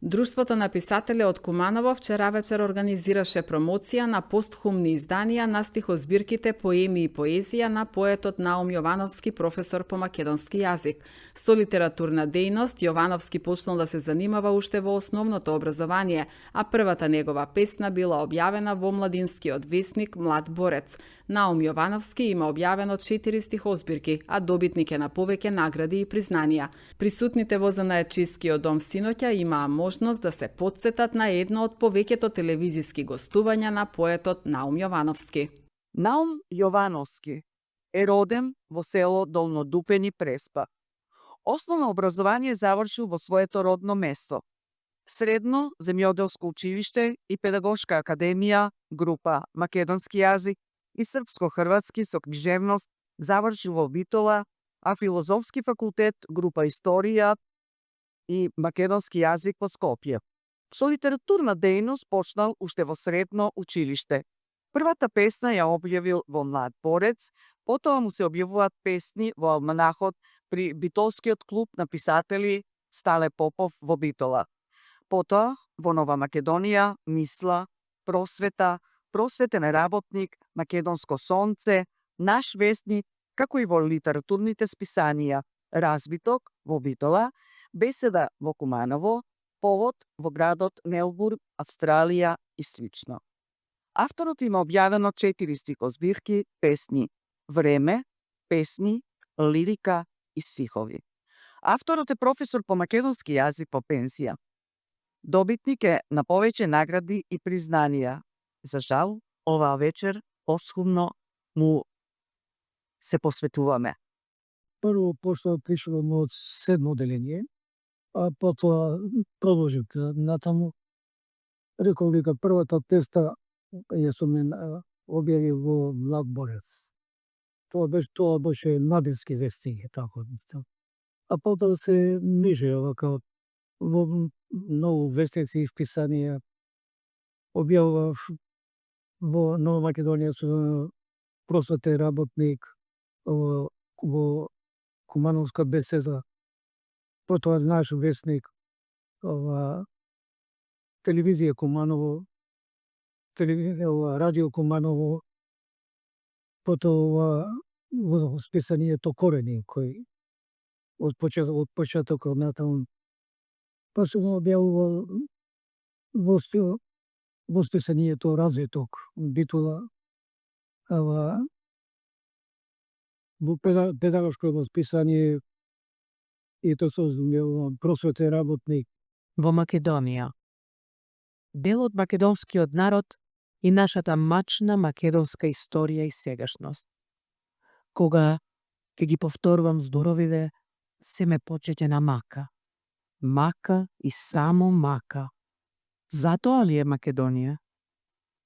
Друштвото на писатели од Куманово вчера вечер организираше промоција на постхумни изданија на стихозбирките Поеми и поезија на поетот Наум Јовановски, професор по македонски јазик. Со литературна дејност Јовановски почнал да се занимава уште во основното образование, а првата негова песна била објавена во младинскиот весник Млад борец. Наум Јовановски има објавено 4 стихозбирки, а добитник е на повеќе награди и признанија. Присутните во Занаечискиот дом синоќа имаа можност да се потсетат на едно од повеќето телевизиски гостувања на поетот Наум Јовановски. Наум Јовановски е роден во село Долно Дупени, Преспа. Основно образование завршил во своето родно место. Средно земјоделско училиште и педагошка академија, група македонски јазик и српско-хрватски со книжевност завршил во Битола, а филозофски факултет, група историја и македонски јазик во Скопје. Со литературна дејност почнал уште во средно училиште. Првата песна ја објавил во Млад борец, потоа му се објавуваат песни во алманахот при Битолскиот клуб на писатели Стале Попов во Битола. Потоа во Нова Македонија, Мисла, Просвета, Просветен работник, Македонско сонце, Наш вестник, како и во литературните списанија Разбиток во Битола, Беседа во Куманово, Повод во градот Мелбурн, Австралија и слично. Авторот има објавено 4 стихозбирки, песни Време, песни, лирика и стихови. Авторот е професор по македонски јазик по пензија. Добитник е на повеќе награди и признанија. За жал, оваа вечер посхумно му се посветуваме. Прво пошто пришло од 7 оделение, а потоа продолжив натаму. Рекол дека првата песна ја сум објавил во Млад борец. Тоа беше младински вестник, така. А потоа се ниже вака во многу вестници и списанија. Објавував во Нова Македонија со Просветен работник, во Кумановска беседа, потоа Наш вестник, телевизија Куманово, радио Куманово, потоа во списанието Корени, кој од почетокот натаму, па се објавува во списанието Развиток, Битола, во педагошко восписание и тоа се Просветен работник. Во Македонија. Дел од македонскиот народ и нашата мачна македонска историја и сегашност. Кога ќе ги повторувам зборовите, се ме почеќе на мака. Мака и само мака. Затоа ли е Македонија?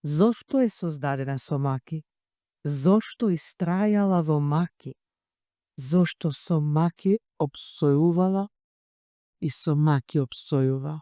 Зошто е создадена со маки? Зошто истрајала во маки? Зошто со маки опстојувала и со маки опстојува?